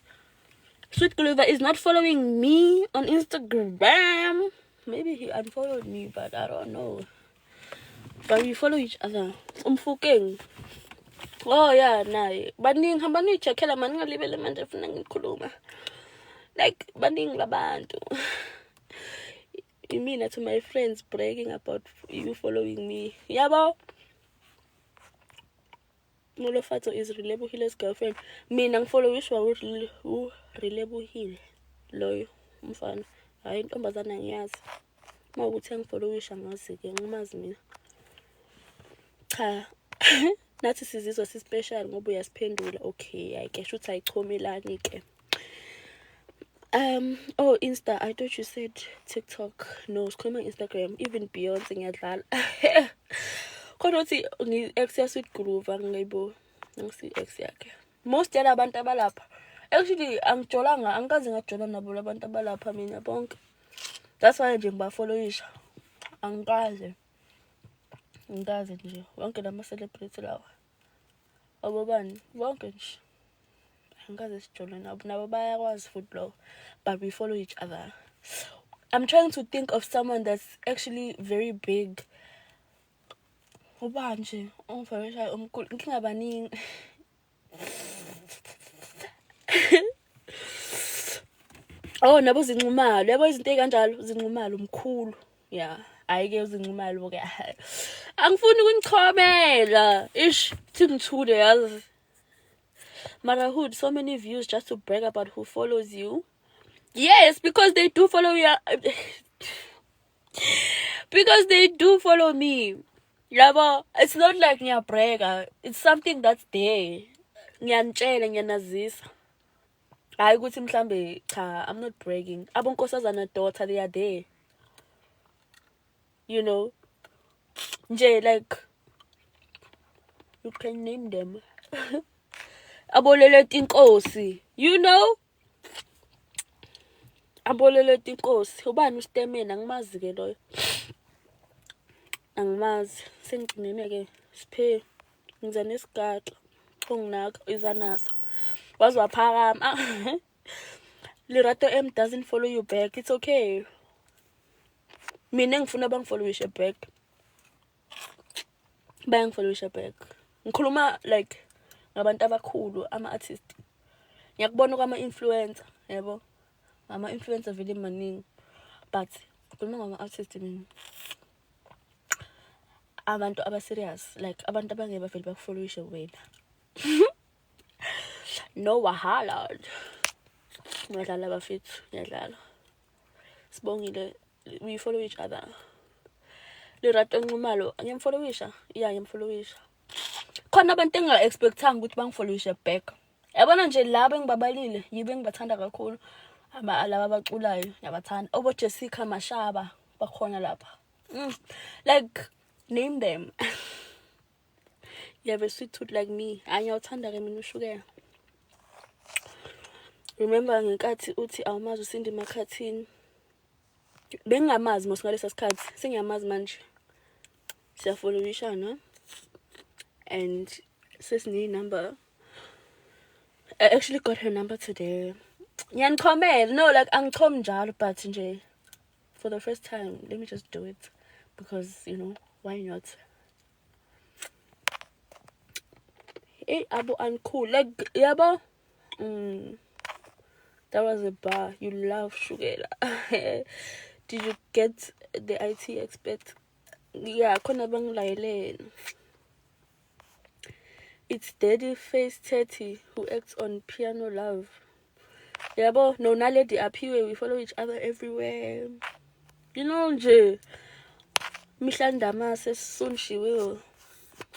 Sweet Gulliver is not following me on Instagram. Maybe he unfollowed me, but I don't know. But we follow each other. Umfukeng. Oh yeah, naye. Baningi, hamba niyi-checkela mani, ngalibele manje funa ngikhuluma. Like, baningi labantu. Imina to my friends bragging about you following me. Yabo? Nolofatso is Relebohile's girlfriend. Mina ngifollowishwa uRelebohile loyo umfana. Hayi, intombazana ngiyazi. Uma ukuthi angifollowisha ngazi-ke, ngimazi mina. Cha. Nathi sizizwa si-special ngoba uyasiphendula. Okay, hayi ke, shuthi ayichomelani ke. Oh, Insta, I thought you said TikTok. No, sikhuluma Instagram. Even Beyonce, ngiyadlala. Kodwa uthi ngi-ex ya Sweet Groove, angiyibo. Angisi ex yakhe. Most yalabantu abalapha. Actually, angijolanga, angikaze ngajola nabo labantu abalapha mina bonke. That's why nje ngibafollowisha. Angikaze. Angikaze nje wonke lama celebrity lawa. Abobani bonke nje. Angikaze sijole nabo, nabo bayakwazi futhi lokho. But we follow each other. I'm trying to think of someone that's actually very big. Uba nje ongifollowishayo omkhulu, inkinga baningi. Oh, nabo Zinxumalo, yabo, izinto ey'kanjalo. Zinxumalo mkhulu, ya, hhayi-ke uZinxumalo ke, angifuni ukunichomela. Ish, thi ngithule yazi. Mara hood, so many views just to brag about who follows you. Yes, because they do follow you, because they do follow me, yabo. It's not like ngiyabrega, it's something that's there. Ngiyanitshela, ngiyanazisa, hayi ukuthi mhlambe. Cha, I'm not bragging. Abonkosazana daughter, they are there nje. Like, you can name them, aboleleti inkosi. Aboleleta inkosi. Ubani uStemeni? Angimazi-ke loyo. Angimazi. Sengigcinene-ke Siphe. Ngiza nesigaxa. Unginaka iza naso. Waze waphakama. Lerato M doesn't follow you back. It's okay. Mina engifuna bangifollowishe back. Bayangifollowisha back. Ngikhuluma like ngabantu abakhulu, ama-artist. Ngiyakubona kwama-influencer, yabo. Ama-influencer vele maningi. But ngikhuluma ngama-artist mina. Abantu aba-serious, like abantu abangeke bavele bakufollowishe wena. No wahala. Ngiyadlala bafethu, ngiyadlala. Sibongile, we follow each other. Lerato Nxumalo, ngiyamfollowisha? Yeah, ngiyamfollowisha. Khona abantu enginga-expectanga ukuthi bangifollowishe back. Yabona nje laba engibabalile, yibo engibathanda kakhulu. Aba laba abaculayo, ngiyabathanda. Obo Jessica Mashaba bakhona lapha. Like name them. You have a sweet tooth like me. Hayi, ngiyawuthanda ke mina ushukela. Remember ngenkathi uthi awumazi uSindi Makhathini. Bengingamazi mos ngalesa sikhathi, sengiyamazi manje. Siyafollowishana and sesine number. I actually got her number today. Ngiyanichomela. No, like angichomi njalo, but nje for the first time let me just do it because, you know, why not? Hey, abo uncool like yabo. That was a bar. You love shukela. Did you get the IT expert? Yeah, khona bangilayelene. It's Daddy Face 30 who acts on Piano Love. Yabo, no Naledi Aphiwe, we follow each other everywhere. You know nje. Mihla Ndamase, soon she will.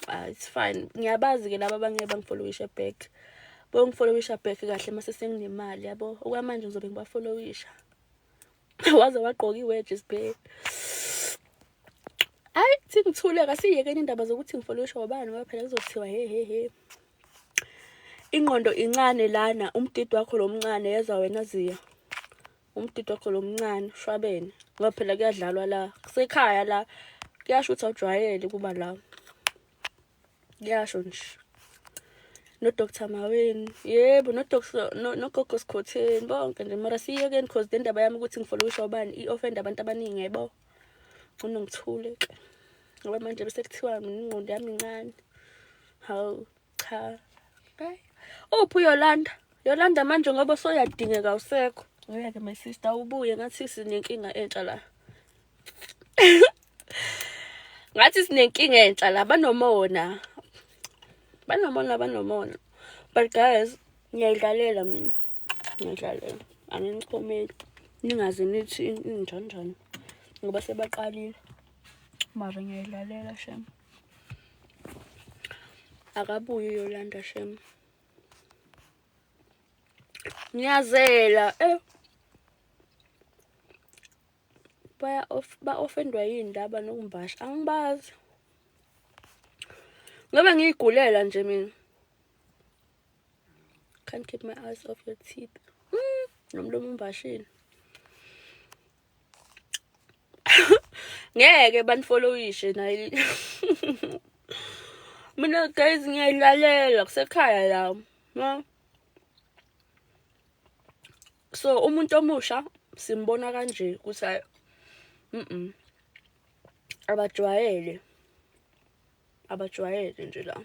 Ah, it's fine. Ngiyabazi ke laba abangeke bangifollowishe back. Bongifollowisha back kahle mase senginemali yabo. Okwamanje ngizobe ngibafollowisha. Waze wagqoka iwedge siphe. Hayi, thi ngithule kasiyekeni indaba zokuthi ngifollowisha ubani ngoba phela kuzothiwa he he he. Ingqondo incane lana, umdidi wakho lomncane yezwa wena Ziya. Umdidi wakho lomncane shwabene ngoba phela kuyadlalwa la. Kusekhaya la. Kuyasho ukuthi awujwayele kuba la. Kuyasho nje. No Dr Maweni, yebo, no Dr no, no Gogo Skhotheni bonke nje, mara siyekeni cause le ndaba yami ukuthi ngifollowisha ubani i-offend abantu abaningi yebo. Ngcono ngithule ke. Ngoba manje bese kuthiwa mina ingqondo yami incane. Hawu cha. Hayi. Uphi uYolanda? Yolanda manje ngoba soyadingeka usekho. Ngeke my sister ubuye, ngathi sinenkinga entsha la. Ngathi sinenkinga entsha la, banomona. Banomona, banomona. But guys, ngiyayidlalela mina. Ngiyadlalela. Anginichomeli. Ningaze nithi injani njani. Ngoba sebaqalile. Mara ngiyayidlalela shem. Akabuye uYolanda shem. Ngiyazela eh. Baya off, ba offendwa yini laba nokumbasha? Angibazi. Ngoba ngiyigulela nje mina. Can't keep my eyes off your teeth. Nomlomo umbashile. Ngeke banifollowishe nayi. Mina guys ngiyayilalela kusekhaya la. No? So umuntu omusha simbona kanje ukuthi hayi abajwayele. Abajwayele nje la.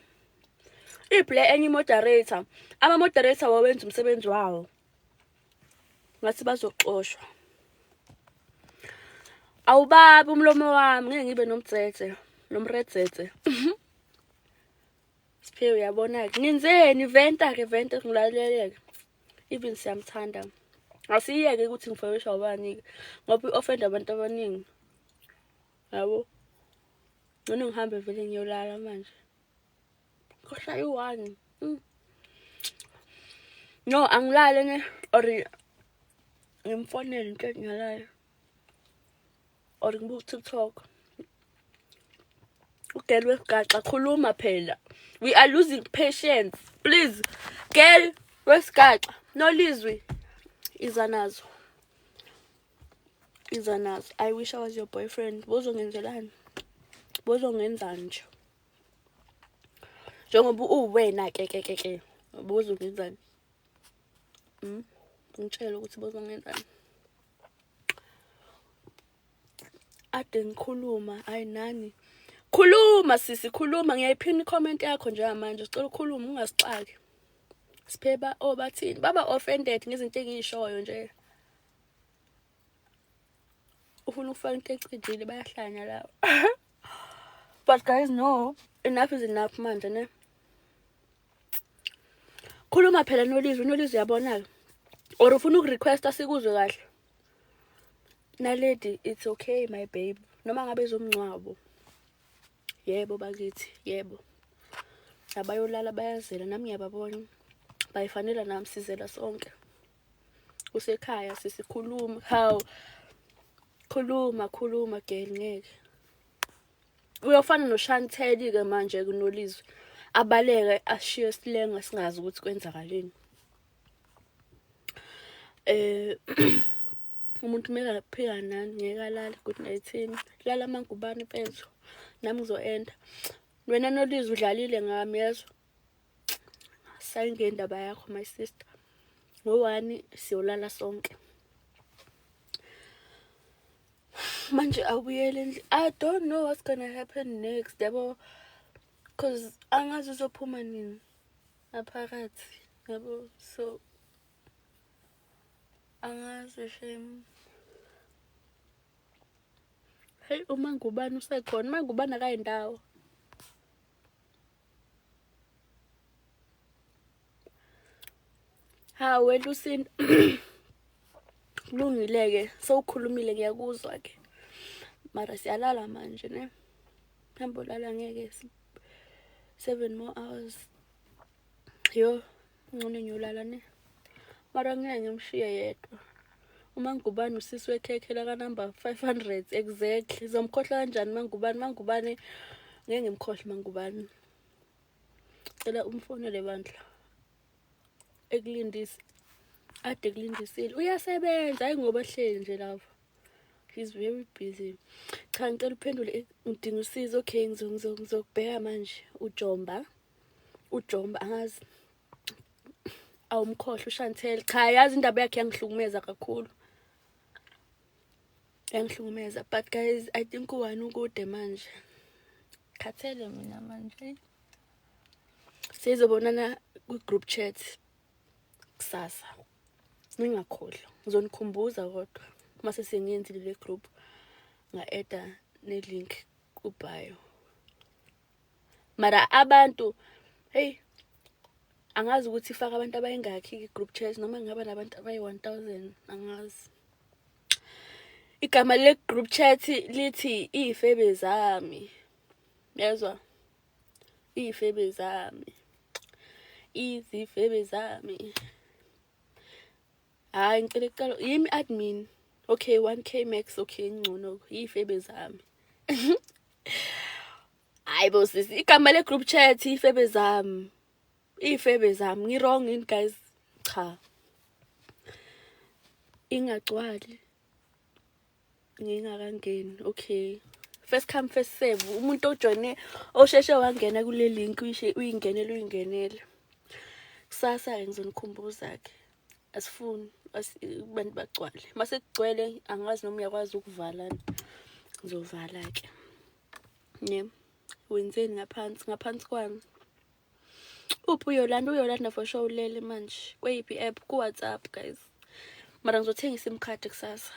Iphi le enye moderator? Ama moderator wawenza umsebenzi wawo. Ngathi bazoxoshwa. Awubabi umlomo wami, ngeke ngibe nomtsetse, nomredzetse. Siphiwe uyabona ke. Ngenzeni venta ke venta ngilaleleke. Even siyamthanda. Asiyeke ukuthi ngifoyisha ubani ke ngoba i-offend abantu abaningi. Yabo. Ngcono ngihambe vele ngiyolala manje. Koshaya u-1. No, angilale ne or ngimfonele into engiyalayo. Or ngibuke TikTok. Ugirl wesigaxa khuluma phela. We are losing patience. Please. Girl wesigaxa, nolizwi iza nazo. Iza nazo. I wish I was your boyfriend. Bozongenzelani? Bozongenzani nje? Njengoba uwena ke ke ke ke. Bozongenzani? Ngitshele ukuthi bozongenzani. Ade ngikhuluma, ayi nani. Khuluma sisi, khuluma, ngiyayiphina i-comment yakho njengamanje. Sicela ukhulume ungasixaki. Sipheba oh bathini? Baba offended ngezinto engiyishoyo nje. Ufuna ukufaka into ecijile, bayahlanya lawo. But guys, no, enough is enough manje ne. Khuluma phela Nolizwi, uNolizwi uyabona-ke. Or ufuna ukurequesta sikuzwe kahle. Naledi, it's okay my babe. Noma ngabe ezomngcwabo. Yebo bakithi, yebo. Abayolala bayazela, nami ngiyababona. Bayifanela nami, sizela sonke. Usekhaya sisikhuluma. Hawu. Khuluma, khuluma girl, ngeke. Uyofana noShantel ke manje kuNolizwi. Abaleke ashiye silenga singazi ukuthi kwenzakaleni. Umuntu kumele aphika nani, ngeke alale. Good night. Lala mangubani mfethu. Nami ngizo-enda. Wena Nolizwi udlalile ngami, yezwa. Sayingendaba yakho my sister. Ngo-1 siyolala sonke. Manje awubuyele endlini. I don't know what's gonna happen next, yabo. Cause angazi uzophuma nini ngaphakathi, yabo. So angazi shame. Hey, uma ngubani usekhona, uma ngubani akayindawo. Ha wena uSinto. Kulungile ke, sewukhulumile ngiyakuzwa ke. Mara siyalala manje ne. Hamba ulala ngeke 7 more hours. Yo, ngcono ngiyolala ne. Mara ngeke ngimshiye yedwa. Uma ngubani usisi wekhekhe la ka number 500 exactly. Ngizomkhohlwa kanjani mangubani? Mangubani ngeke ngimkhohle mangubani. Cela umfonele bandla. Ekulindise. Ade kulindisile. Uyasebenza hayi ngoba hleli nje lapha. He's very busy. Cha ngicela uphendule, ngidinga usizo. Okay, ngizokubheka manje. Ujomba. Ujomba angazi. Awumkhohle uShantel. Cha yazi indaba yakhe yangihlukumeza kakhulu. Yangihlukumeza. But guys, I think u-1 ukude manje. Khathele mina manje. Sizobonana kwi-group chat kusasa. Ningakhohlwa. Ngizonikhumbuza kodwa mase sengiyenzile le group, nga-adda ne-link ku-bio. Mara abantu, hey, angazi ukuthi ifaka abantu abayingakhi i-group chat, noma ngingaba nabantu abayi-1000, angazi. Igama le group chat lithi iy'febe zami. Yezwa? Iy'febe zami. Izifebe zami. Hayi ngicela ukuqala yimi admin. Okay, 1K max, okay, ngcono. Iy'febe zami. Hayi bo sisi, igama le group chat ifebe zami. Iy'febe zami. Ngi-wrong yini guys? Cha. Ingagcwali. Ngingakangeni. Okay. First come first serve. Umuntu ojoyine osheshe wangena kule link uyingenele uyingenele. Kusasa ke ngizonikhumbuza ke. Asifuni abantu bagcwale. Mase kugcwele angazi noma uyakwazi ukuvala. Ngizovala ke. Ne. Wenzeni ngaphansi? Ngaphansi kwami. Uphi uYolanda? uYolanda for sure ulele manje. Kweyiphi app? Ku WhatsApp guys. Mara ngizothenga iSIM card kusasa.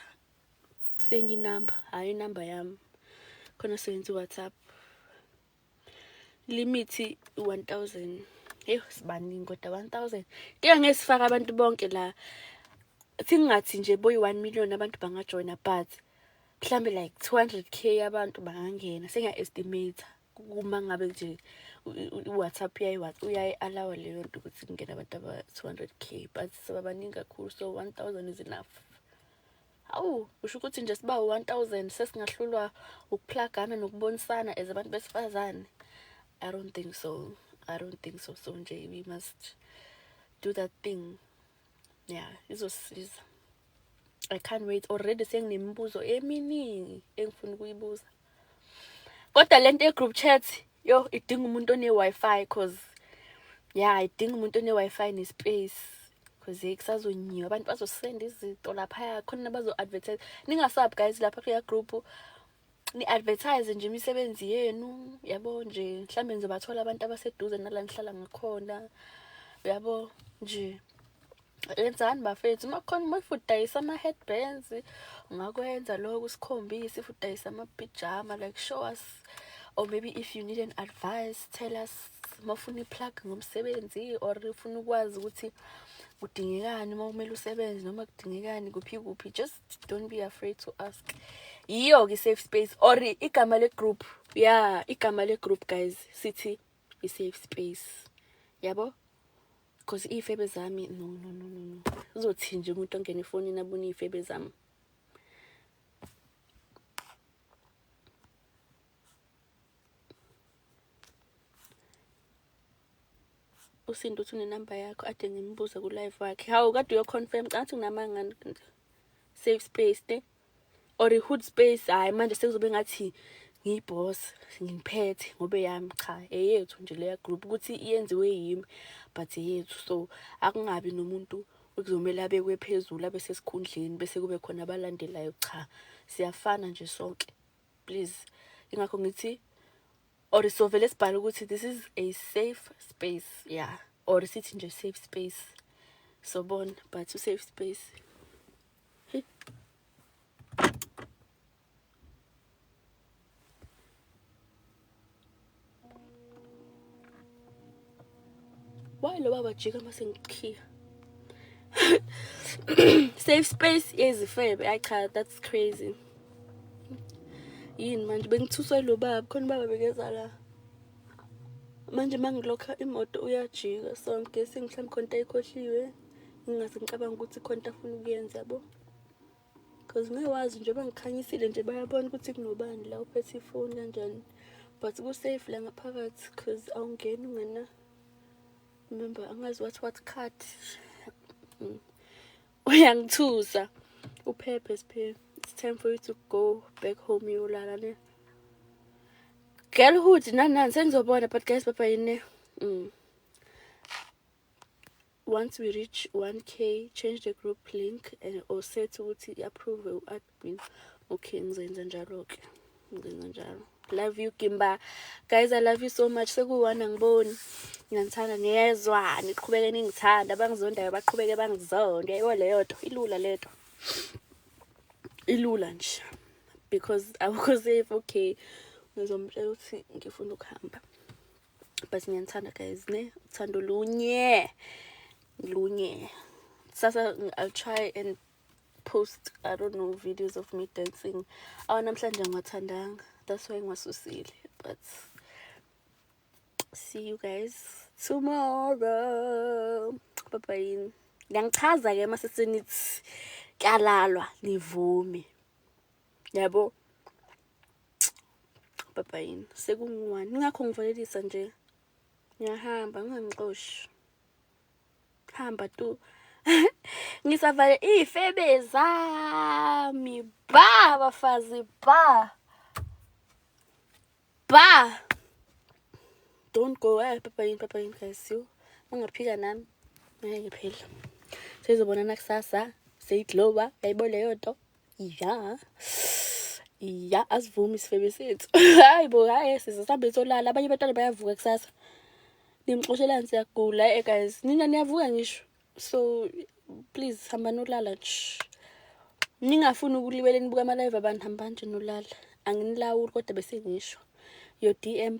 Kusenye inamba, hayi inamba yami. Khona sebenza uWhatsApp. Limit 1000. Hey, sibaningi kodwa 1000. Ke ngeke sifake abantu bonke la. Singathi nje boyi 1 million abantu bangajoina, but mhlambe like 200k abantu bangangena. Sengiya estimate uma ngabe nje uWhatsApp uyayi-allow leyo nto ukuthi kungena abantu aba 200k, but sibabaningi kakhulu, so 1000 is enough. Hawu, usho ukuthi nje siba 1000 sesingahlulwa ukuplagana nokubonisana as abantu besifazane? I don't think so. I don't think so. So nje we must do that thing. Yeah, izosisiza. I can't wait. Already senginemibuzo eminingi engifuna ukuyibuza. Kodwa lento ye-group chat, yo, idinga umuntu one-Wi-Fi, cause yeah, idinga umuntu one-Wi-Fi ne-space, cause kusazonyiwa, abantu bazosenda izinto laphaya, khona bazo-advertise. Ningasabi guys, lapha kuleya group ni-advertise nje imisebenzi yenu, yabo nje, mhlambe nizobathola abantu abaseduze nala nihlala ngakhona, yabo nje. Yenzani bafethu, uma kukhona uma udayisa ama-headbands, ungakwenza lokho, usikhombise. If udayisa amapijama, like, show us, or maybe if you need an advice, tell us. Uma ufuna i-plug ngomsebenzi or ufuna ukwazi ukuthi kudingekani uma kumele usebenze noma kudingekani kuphi kuphi, just don't be afraid to ask. Yiyo-ke i-safe space or igama le-group. Yeah, igama le-group guys, sithi i-safe space, yabo, because iy'febe zami, no, no, no, no, no, uzothi nje umuntu ongena efonini abone iy'febe zami. Usinto uthi unenamba yakho, ade ngimbuza ku-live wakhe. Hawu, kade uyo-confirm, cathi nginamanga. Safe space ne or i-hood space. Hhayi, manje sekuzobe ngathi ngiyi-boss, ngiphethe ngoba eyami. Cha, eyethu nje leya group, ukuthi iyenziwe yimi, but eyethu. So akungabi nomuntu okuzomele abekwe phezulu, abe sesikhundleni, bese kube khona abalandelayo. Cha, siyafana nje sonke, please. Ingakho ngithi or sovele sibhale ukuthi this is a safe space, yeah, or sithi nje safe space, sobona, but u-safe space. Hey. Why lo baba jika mase ngikhiya? Safe space yezifebe. Hayi cha, that's crazy. Yini manje, bengithuswa lo baba, khona ubaba bekeza la. Manje mangilokha imoto uyajika, so I'm guessing mhlawumbe khona into ayikhohliwe. Ngingase ngicabanga ukuthi khona into afuna ukuyenza, yabo. Cause ngeke wazi nje, bangikhanyisile nje, bayabona ukuthi kunobani la uphethe ifoni kanjani. But ku-safe la ngaphakathi cause awungeni ungena. Remember, angazi what card. Uyangithusa. Uphephe Siphe. It's time for you to go back home, uyolala ne. Girlhood nani nani sengizobona, but guys, bye bye ne. Once we reach 1K, change the group link and or set ukuthi i-approve u-admin. Okay, ngizoyenza njalo-ke. Ngizoyenza njalo. Love you Gimba. Guys, I love you so much. Sekuwana ngiboni. Ngiyanithanda, niyezwa, niqhubeke ningithanda, abangizondayo baqhubeke bangizonde. Yabo leyo nto, ilula lento. Ilula nje. Because awukho safe, okay. Ngizomtshela ukuthi ngifuna ukuhamba. But ngiyanithanda guys, ne? Uthando lunye. Lunye. Sasa I'll try and post, I don't know, videos of me dancing. Awa namhlanje angiwathandanga. That's why ngiwasusile. But see you guys tomorrow. Bye bye. Ngiyangichaza ke mase senithi kuyalalwa, nivume. Yabo. Bye bye. Sekungu-1. Ingakho ngivalelisa nje. Ngiyahamba, ngingangixoshi. Hamba tu. Ngisavale iy'febe zami. Ba bafazi ba. Ba. Don't go. Bye bye, bye bye guys. You. Ungaphika nami. Ngeke phela. Sizobonana kusasa. Seyigloba. Yayibo leyo nto. Ya. Ya, asivumi isifebe sethu. Hayi bo, hayi sizosambe solala. Abanye abantwana bayavuka kusasa. Nimxoshelani, siyagula guys. Nina niyavuka ngisho. So please hamba nolala nje. Ningafuni ukulibele nibuka ama live abantu, hamba nje nolala. Anginilawuli kodwa bese ngisho. Your DM